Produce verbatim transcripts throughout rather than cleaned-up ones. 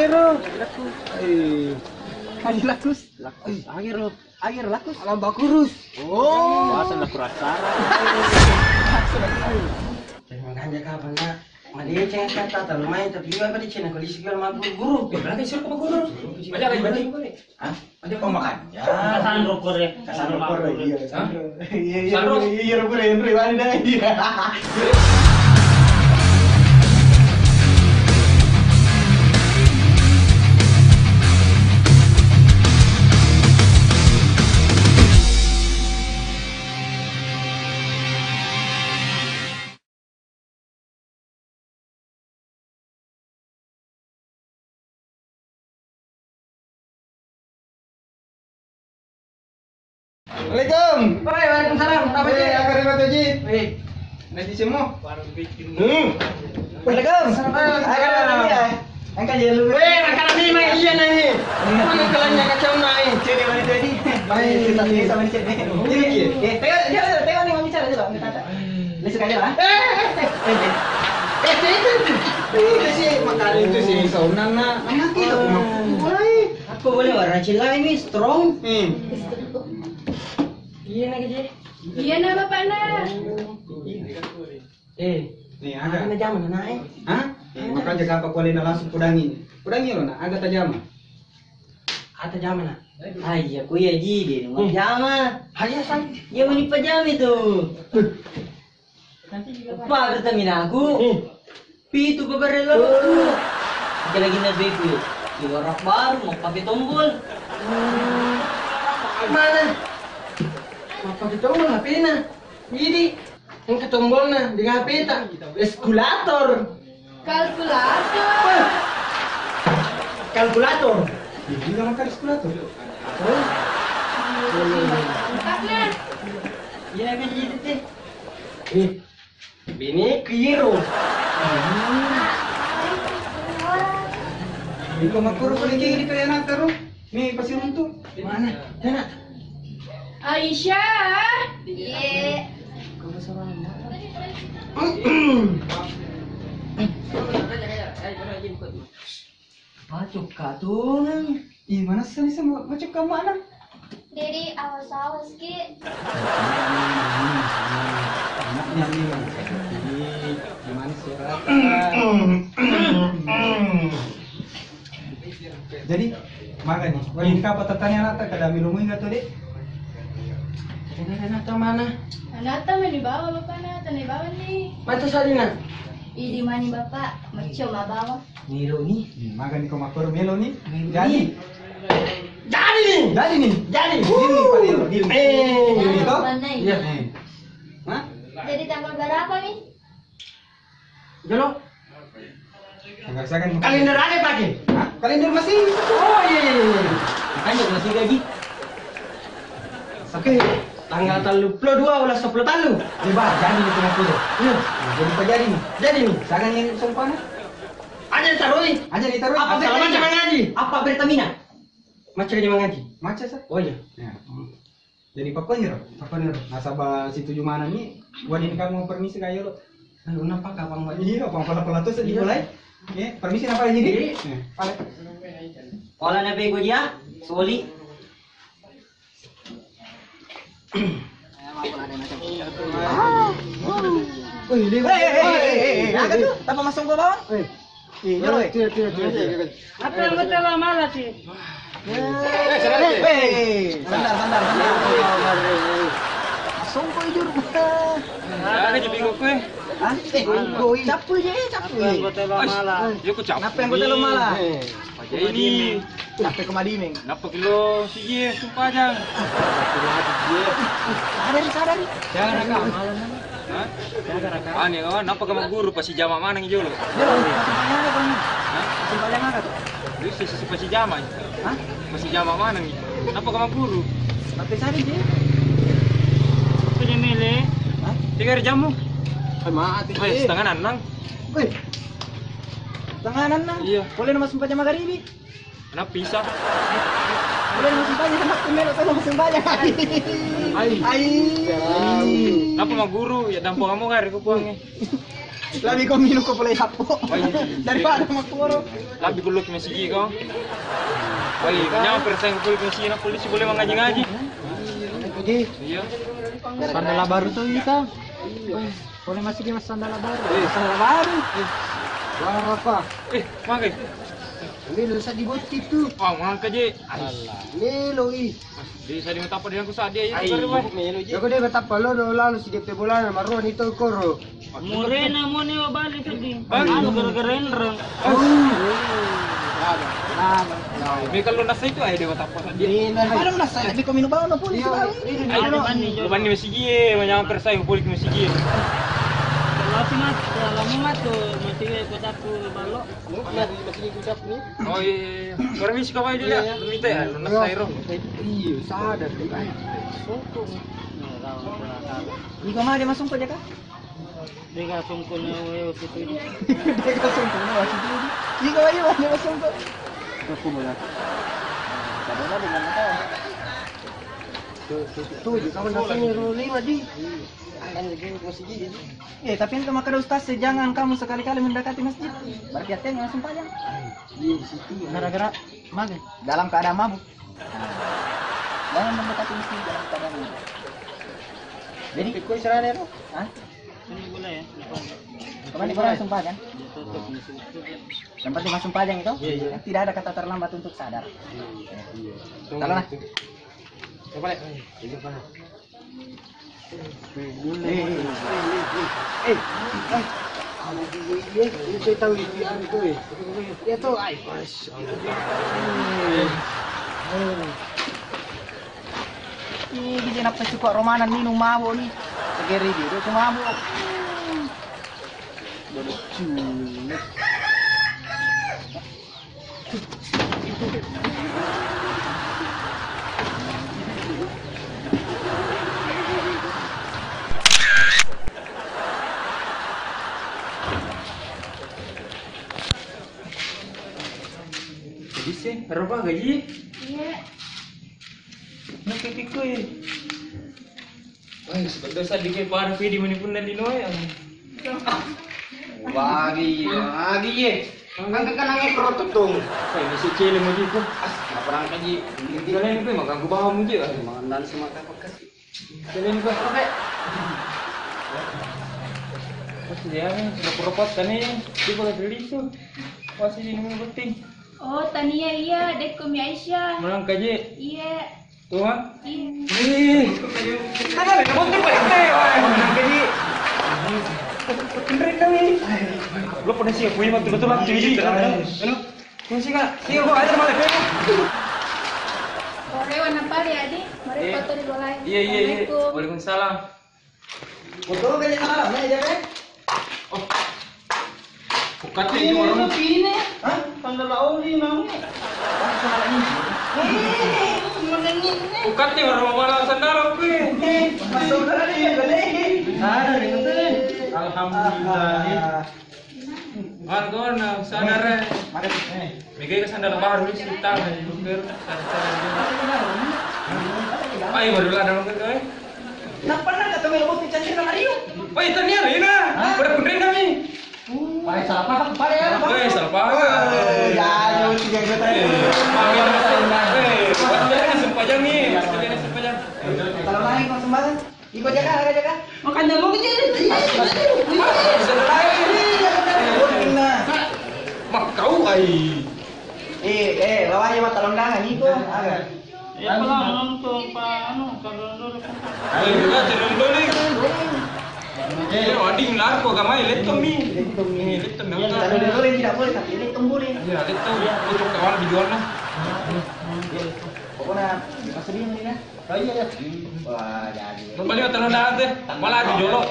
Ro. Eh. Kali lakus. Lakus. Air lo. Air lakus. Alam bakurus. Oh. Bahasa laku rasara. Makanya kapan nak? Madeceng kata terlalu main tapi juga apa dicina kalau isi kalau mau guru. Berarti suruh ke guru. Banyak lagi banyak. Hah? Ada pemakan. Ya. Kasandro kore. Kasandro kore, iya. Hah? Iya, iya, Sandro? Iya, iya, iya, iya, iya, iya, iya. Assalamualaikum. Woi, waalaikumsalam. Apa, Ji? Eh, apa kabar, Ji? Eh, nanti semua. Hmm. Waalaikumsalam. Apa kabar, Ji? Engka je lu. Weh, nakala ni mai iya nai. Mana kalanya kacau nai. Cewek mana tadi? Mai kita kita mai cewek. Ini ki. Eh, tengok dia tengok ni mami cara je lah. Minta tak. Dia suka je lah. Eh, eh, eh, eh, eh, eh, eh, eh, si makanan itu si saunang nak. Anak itu mulai. Aku boleh warna cilai ni strong. Hmm. Iya nak je. Iya nak bapak nak. Eh, nih ada. Ada zaman nak eh. Hah? Eh, makanya kenapa kau langsung kudangi? Kudangi lo nak. Ada tajama. Ada tajama nak. Ah iya, ku iya ji dia. Hmm. Tajama. Ayo sang. Iya mani pajama itu. Apa bertaminaku? Hmm. Pitu pabarelloku. Kita lagi nabeku. Di warak baru mau pakai tombol. Hmm. Mana? Mau pakai tombol H P-na. Ini engka tombolna di H P-ta. Eskulator. Kalkulator. Kalkulator. Ini nama kalkulator. Angkatna. Iya, kan gitu teh. Eh, bini kiro. Iko makkoro ko dikiri ko anak taru. Mi pasti runtu. Mana? Anak. Aisyah. Iya. Apa cukka tuh? Ih, mana sih bisa mau cukka mana? Jadi awas-awas ki. Anaknya nih, jadi gimana surat? Jadi, magani, wani kapa tatanya anakta kada milumui enggak tuh, Dek? Kada anakta mana? Anakta mani bawa bapakna, tanai bawa nih. Mata salina. Idi mani bapak, macam bawa. Niro ni. Hmm, magani ko makkoro melo ni. Jadi. Jadi ni. Jadi ni. Jadi. Dini, Pak Niro, dini. Eh. Dini to? Iya. Eh. Hah? Jadi tanggal berapa nih? Jolo. Tanggal sagan. Kalender ada pakai? Hah? Kalender masih. Oh iya iya iya. Makanya masih gaji. Oke, tanggal tellu puluh dua ulah sepuluh talu. Eh, bah, jadi itu makkoro. Iya. Nah, jadi apa jadi nih? Jadi nih. Sagan yang sompana? Aja ditaroi. Aja ditaroi. Apa berita macam mengaji? Apa berita mina? Macam dia mengaji. Macam sa? Oh iya. Ya. Jadi pakkuaniro? Pakkuaniro? Nasaba situju manenni, wani kamu permisi kayo lo. Anu napa kapang wani? Iya, pang pala-pala tuh sedih mulai. Ya, permisi napa jadi? Iya. Pala. Pala na bego dia, soli. Wih, eh, eh, eh, eh, eh, eh, apa tuh? Tapa masuk gua bawang? Eh, iya, iya, iya, iya. Apa yang betul malah sih? Eh, eh, eh, sandar, sandar, sandar. Masuk gua jujur. Ada di bingung gue. Hah? Eh, gua capek je, capek. Apa yang betul malah? Yuk, capek. Kenapa yang betul malah? Aja ini. Nappa ko madimeng. Nappa kilo siji sumpajang. Sadari, sadari. Jangan raka, malam. Hah? Jangan raka. Ane, oh, nappa ka magguru pasi jama maneng jolo. Jolo, sumpajang aga, Bang? Hah? Sumpajang aga tuh? Bisa sisi pasi jama. Hah? Pasi jama maneng. Nappa ka magguru? Tapi sadari je. Sudah mele. Hah? Tiga hari jamu. Eh, mati. Eh, setengah enam. Wih. Setengah enam. Iya. Boleh nama sumpajang magaribi? Kenapa bisa? Udah langsung tanya sama aku, Melo, tolong langsung tanya. Ai. Ai. Kenapa mau guru? Ya, dampung kamu kan, aku puangnya. Lebih kau minum kau pole sappo. Daripada makkoro. Lebih kulo ki masigi kau. Woi, nyamper saya kulo ki masigi na polisi boleh mengaji-ngaji. Iya. Sandala baru tuh kita. Boleh masigi mas sandala baru. Eh, sandala baru. Wah, apa? Eh, makai. Melo sa dibotti tu. Oh, mangka je. Melo i. Di sadi matappa di aku sadia itu. Ai, baru, Bang. Melo je. Joko de matappa lo do lalu si D P bola na maroni to koro. Murena mone wa bali seddi. Bang. Anu gara-gara enreng. Oh. Nah, nah. Meka lo nasa itu ayo de matappa sadia. Ada nasa tapi kau minum bawang pun. Iya, ini. Ayo, lu mandi, lu mandi masigi, manyamper saya kulo ki masigi. Kalau si mat, kalau mau mat tuh masih kota tuh balok. Lu pernah di masjid ucap nih? Oh iya, iya, iya. Permisi kau aja. Iya, ya. Minta ya, lu nasai ro. Iya, sadar. Soto. Iko mah dia masuk kok jaka? Dia sungkun ya waktu itu. Dia sungkun ya waktu itu. Iko aja dia masuk kok. Aku bola. Padahal dengan apa? Tuh, tuh, tuh, tuh, kamu datang nih, ro lima di. Kan lagi masjid ini. Eh, tapi itu maka ustaz, jangan kamu sekali-kali mendekati masjid. Berarti hati langsung pajang. Iya, di situ. Gara-gara mabuk. Dalam keadaan mabuk. Nah, jangan mendekati masjid dalam keadaan mabuk. Jadi, ikut istilahnya itu? Hah? Ini gula ya. Kemarin orang sumpah kan? Iya, tutup, masih tutup. Yang penting masuk pajang itu, iya, iya, tidak ada kata terlambat untuk sadar. Iya, iya. Salah. Coba lihat. Iya, Pak. Eh, eh, eh, eh, eh, eh, eh, itu tahu itu, itu, eh. Dia tahu, ay, Masya Allah. Ih, bisa nappa cukup romanan minum mabuk nih. Segeri dia, dia tuh mabuk. Bodoh cuy. Jadi sih, berapa gaji? Iya. Nak kikku ya. Wah, sebentar saja dikit pada video mani pun nanti noe. Bagi ya, lagi ya. Kan kan nangis perut tutung. Wah, ini si cili mau jiku. Ah, nggak pernah kaji. Ini kalian itu makan kubah mau jiku. Makan dan semua tak pekas. Kalian itu apa? Pas dia nih, repot-repot kan nih. Dia boleh beli tuh. Pas ini mau penting. Oh, Tania iya, dekko mi Aisyah. Menang kaji. Iya. Tuh, ha? Iya. Ih. Kenapa ya? Kamu tuh Pak R T, wah. Jadi, keren dong ini. Lo pernah sih, aku ini betul-betul lucu ini. Halo? Ini sih, Kak. Iya, gua aja malah. Korea warna pale ya, Di? Mari foto di bola. Iya, iya, iya. Assalamualaikum. Waalaikumsalam. Foto kan yang mana? Mana aja, Bang? Oh. Bukan ini warung. Ini pine. Hah? Tanda lauli mau. Wah, salah ini. Eh, mana ini? Bukan nih warung malah sandal aku. Eh, masuk tadi ya, gede. Ada nih, betul. Alhamdulillah. Ah. Margona, sadar, eh. Mari, eh. Mega ka sandal baru di sita, eh. Ayo, baru lah dalam ke, eh. Napa nak kata melo bukti cantik nama Rio? Woi, tania, Rina. Hah? Pada pundai nami. Pai salah paham, pai ya. Woi, salah paham. Eh, ya, ya, tiga juta. Eh, eh, buat dia ni sempajang ni. Buat dia ni sempajang. Kalau lain kau sembarang. Iko jaga, jaga, jaga. Makanya mau ke sini. Iya, iya, iya. Mak kau ai. Eh, eh, lawannya mata londangan iko. Aga. Ya, kalau nonton Pak anu, kalau dulu. Ayo juga turun dulu nih. Eh, wading larko gamai letom mi. Letom mi. Letom mi. Kalau dulu tidak boleh, tapi letom boleh. Iya, letom. Pucuk kawan dijual nah. Pokoknya dikasih dia nih ya. Oh iya, iya. Wah, jadi. Rumah dia telur darat deh. Malah aja jolo.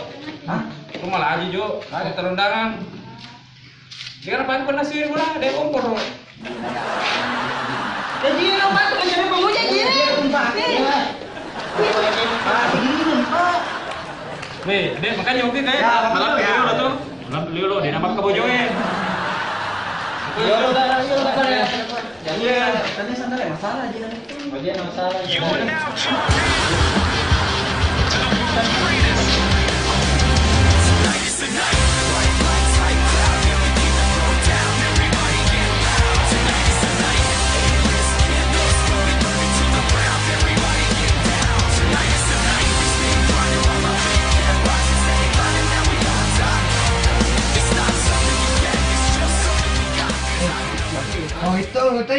Hah? Rumah lagi jo. Telur darat. Dia kan paling pernah sih rumah deh kompor. Jadi lo kan macam apa mau jadi? Iya, iya, iya. Ah, begini nih, Pak. Nih, deh makanya oke kayak. Ya, malam ya. Dulu tuh. Malam dulu dia nampak ke bojoe. Iya, lo dah, iya, lo dah. Iya. Tadi sandal ya, masalah aja kan. Bagian masalah. You are now tuned in to the greatest. Tonight's the night.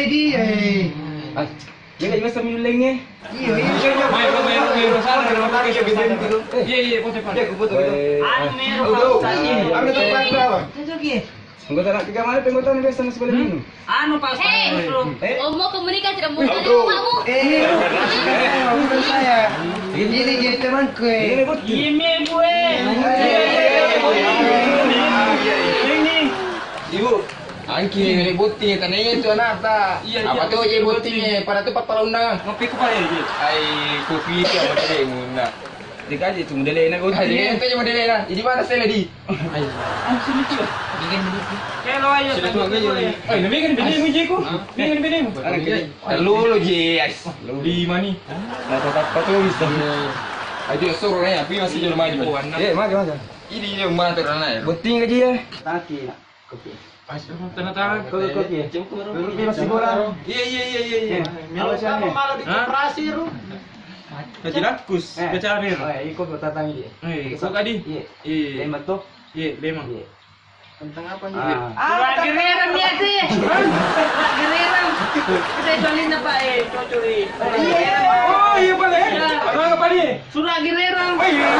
Iya. Iya, iya, sambil lenge. Iya, iya. Main, main, main, main. Salah, salah, salah. Iya, iya, foto, foto. Iya, aku foto, foto. Anu, merah, Udah, Pak. Iya. Anu, tempat berapa? Cocok, iya. Anggota anak tiga mana, anggota anak biasa masih boleh minum? Anu, Pak Ustaz. Eh, Ustaz. Eh? Oh, mau komunikasi dengan Aduh. Kamu? Eh, bukan saya. Ini jadi temanku, eh. Ini, Bu. Iya, Mi, Bu, eh. Ini. Ibu. Angki, ini botting, tania itu anakta. Iya, iya. Apa tuh, iya, bottingnya? Pada tuh, Pak, kalau undangan. Ngopi ku, Pak, ya, iya. Ai, kopi itu yang modele muna. Dikaji itu modele enak, botting. Iya, itu yang modele enak. Jadi mana saya, Di? Ayo. Ah, sini, Cil. Bikin begitu. Hello, ayo. Sini, tuh, ayo. Eh, ini kan bini mu, Jeko. Hah? Ini kan bini mu. Ada kerja. Lu, lu, Ji, guys. Di mana? Nah, tetap apa tuh bisa? Iya. Ayo, suruh ya, tapi masih jauh maju. Iya, maju, maju. Ini dia, mana tuh, anak ya? Botting aja ya. Tati. Kopi. Pas, tanda tangan. Kopi, kopi. Jam kurang. Kopi masih kurang. Iya, iya, iya, iya, iya. Iya. Melo apa sih, apa nih? Malah di Hah? Koperasi, Ru? Haji Lakus, Eh. Becalir. Oh, iya, iko bertatang dia. Eh, iko kadi? Iya. Iya. Lima tuh. Iya, lima. Iya. Tentang apa nih? Ah. Ah, gereran dia sih. Gereran. Kita jualin apa, eh, cocok, eh. Oh, iya, boleh. Iya. Abang apa nih? Surat gereran. Oh, iya.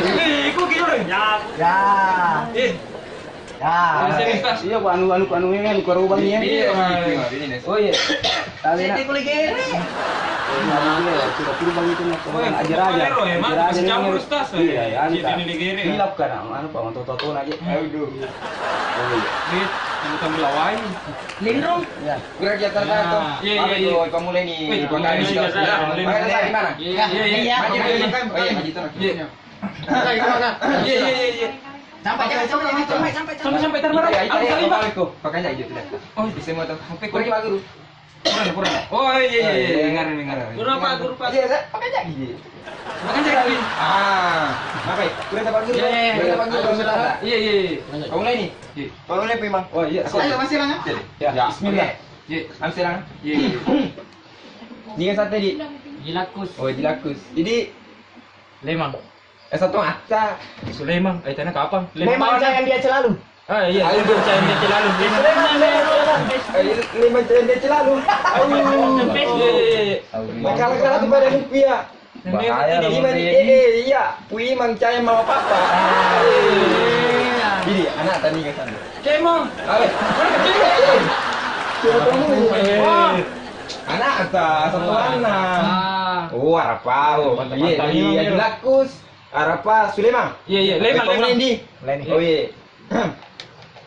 Eh, iko gimana? Ya. Ya. Eh. Ya. Serius, Tas? Iya, gua anu, anu, anu ini, anu kerubang ini. Iya, iya, iya. Oh, iya. Tahu ya? Siti kulit gini. Oh, iya, iya, sudah berubah gitu, nah. Oh, iya, ajar aja. Ajar aja, masih campur, Tas. Iya, iya, anu, Tas. Hilap kan, anu, Pak, untuk tonton aja. Aduh. Oh, iya. Ini, yang tambah lawai. Lindrung. Ya. Kurang dia tertarik tuh. Iya, iya, iya. Apa itu, pemula ini? Wih, pemula ini. Iya, iya, iya. Mana, di mana? Iya, iya, iya. Maju, maju, maju. Oh, iya, maju terus. Iya. Iya, iya, iya, iya. Sampai, sampai, sampai, sampai, sampai, sampai. Sampai, sampai, sampai, sampai. Iya, iya, iya, iya. Makanya gitu dah. Oh, bisa mau tahu. Sampai kurang, Pak Guru. Kurang, kurang. Oh, iya, iya, iya, iya. Dengar, dengar. Guru apa, Guru apa? Iya, Kak. Makanya gini. Makanya gini. Ah, apa ya? Kurang, Pak Guru. Iya, iya, iya. Kurang, Pak Guru. Iya, iya, iya. Kamu mulai nih? Iya. Kamu mulai, Pak Imam. Oh, iya. Ayo, masih lama. Ya, ya. Bismillah. Iya. Kamu silang. Iya, iya. Ini kan sate di. Jilakus. Oh, Jilakus. Jadi Lemang. Eh, satu mata. Sulaiman, eh, tanya kapan? Memang mana? Saya yang dia selalu. Ah, iya, Ayo. Sulaiman, saya yang dia selalu. Sulaiman, Sulaiman, Sulaiman. Eh, memang saya yang dia selalu. Aduh. Iya, iya, iya. Makalah-kalah tuh pada lupa ya. Bahaya lah, Iman, Bang. Eh, eh, iya. Wih, Mang Cai mau apa-apa. Ah. Jadi, anak tadi ke sana. Cai, Mang. Ayo. Siapa kamu? Wah. Anak atas, satu anak. Ah. Oh, Arapa. Oh, mantap, iya, mantap. Iya, Imam, iya. Jilakus. Arapa Sulaiman. Iya, iya, Lemang, Lemang. Lemang. Di. Lemang. Oh, iya.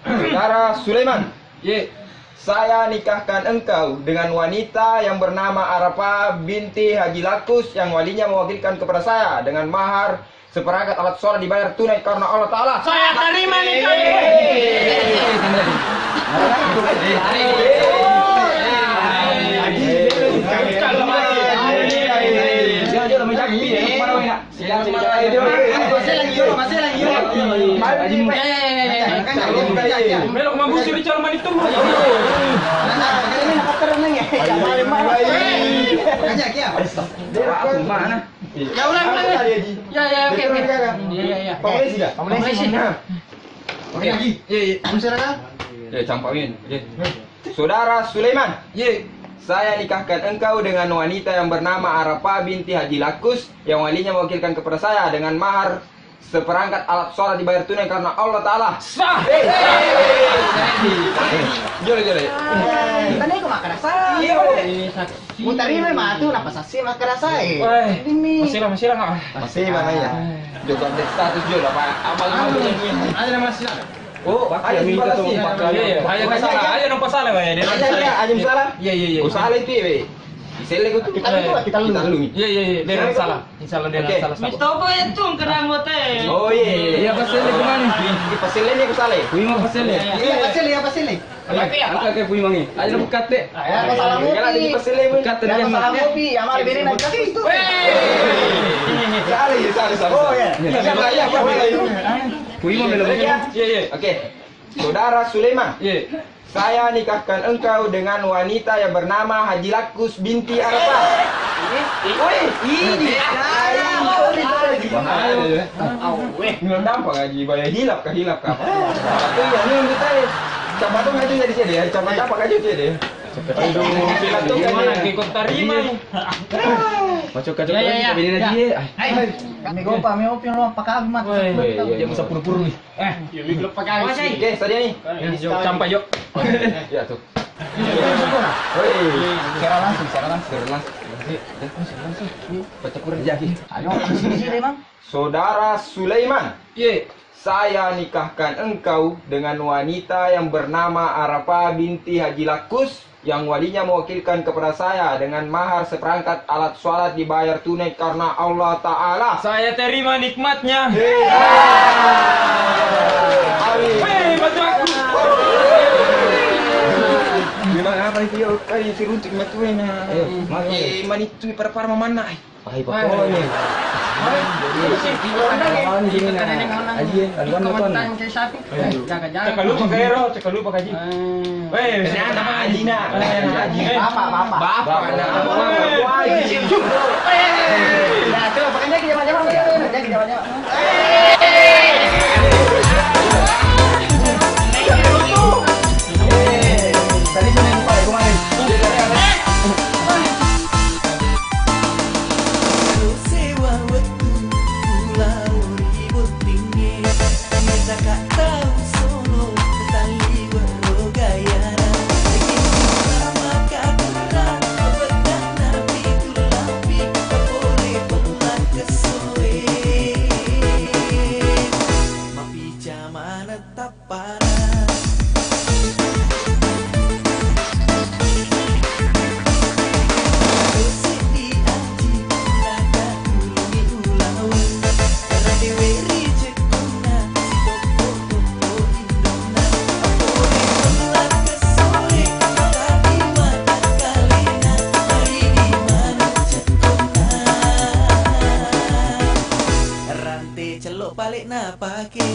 Saudara Sulaiman. Iya. Saya nikahkan engkau dengan wanita yang bernama Arapa binti Haji Lakus yang walinya mewakilkan kepada saya dengan mahar seperangkat alat sholat dibayar tunai karena Allah Ta'ala. Saya terima nikah ini. Jangan, jangan, jangan. Silang, silang. Ayo, masih lagi, masih lagi. Melo' mabusi bicara manitu. Mana? Ya, ulang, ulang. Ya, ya, oke, oke. Ya, ya, ya. Oke. Iya, iya. Ya, campakin. Iya. Saudara Sulaiman. Iya. Saya nikahkan engkau dengan wanita yang bernama Arapa binti Haji Lakus yang walinya mewakilkan kepada saya dengan mahar seperangkat alat sholat dibayar tunai karena Allah Ta'ala. Sah. Eh. Jole, jole. Tadi aku makan rasa. Iya. Mutarima matu, napa sassi makkarasae? Weh, dimi. Masih lah, masih lah, Kak. Masih mana ya? Ah. Joko update status, Jo, apa, apa lagi? Ada masih lah. Oh, ada yang minta tolong pakai. Iya, iya. Ayo, nggak salah. Ayo, nampak salah, Bang, ya. Dia salah. Ayo, salah. Iya, iya, iya. Oh, salah itu, ya, Be. Iselle itu. Kita dulu, kita dulu. Kita dulu. Iya, iya, iya. Dia salah. Insya Allah dia salah. Oke. Mitoba itu kena anggota, ya. Oh, iya, iya. Iya, pas ini kemana? Pas ini aku salah. Wih, mau pas ini. Iya, pas ini, iya, pas ini. Oke, oke, Puimangnge. Aja buka te. Ya, masalah ngopi. Buka te. Ya, masalah ngopi. Ya, mari beri nanti itu. Salah, ya, salah, salah. Oh, iya. Iya, iya, iya. Puimang belum. Iya, iya. Oke. Saudara Sulema. Iya. Saya nikahkan engkau dengan wanita yang bernama Haji Lakus binti Arafah. Ini, woi, ini. Bahaya, ya. Belum nampak, Haji, bayar hilap kah, hilap kah? Tapi yang ini kita, ya. Apa tuh ngaji jadi sini ya? Coba apa ngaji sini? Aduh, pilat tuh ngaji. Mana ke kota Rima? Masuk ke Ya, ya, ya, ya. Ini lagi ya. Hai. Kami gopa, mi opi lo apa kami mat. Woi, iya, iya. Jangan usah puru-puru nih. Eh, iya, mi lo pakai. Oke, tadi nih. Ya, Jo, sampai, Jo. Ya tuh. Woi, secara langsung, secara langsung. Secara langsung. Baca Quran. Ayo, sini, sini, Mang. Saudara Sulaiman. Iya. Saya nikahkan engkau dengan wanita yang bernama Arafah binti Haji Lakus, yang walinya mewakilkan kepada saya dengan mahar seperangkat alat sholat dibayar tunai karena Allah Ta'ala. Saya terima nikmatnya. Hei. Amin. Hei, batu aku. Memang apa itu ya? Kai si runtik matuena. Ayo, mari. Eh, manitui para-para mamanna. Ai, pakkoe. Aji, aluan nonton. Jaga-jaga. Cakalupa kaero, cakalupa kaji. Eh. Weh, nama Aji na. Aji. Bapak, bapak. Bapak, bapak. Aji. Ya, coba pakai lagi, jangan, jangan, jangan, jangan, jangan. Sewa wettu pulau ri bottingnge, mita ka tau solo talliwe ro gayana. Maka kura, beddana pitu lappi, pole pella kesoe. Mapica maneng tappara. Seddi aji nakatulungi ulaweng. Radewe ri jekkonna sitoppo-toppo indonna. Pole pella kesoe, maka di mata kalena, maridi maneng jekkonna. Rante cello pale napake.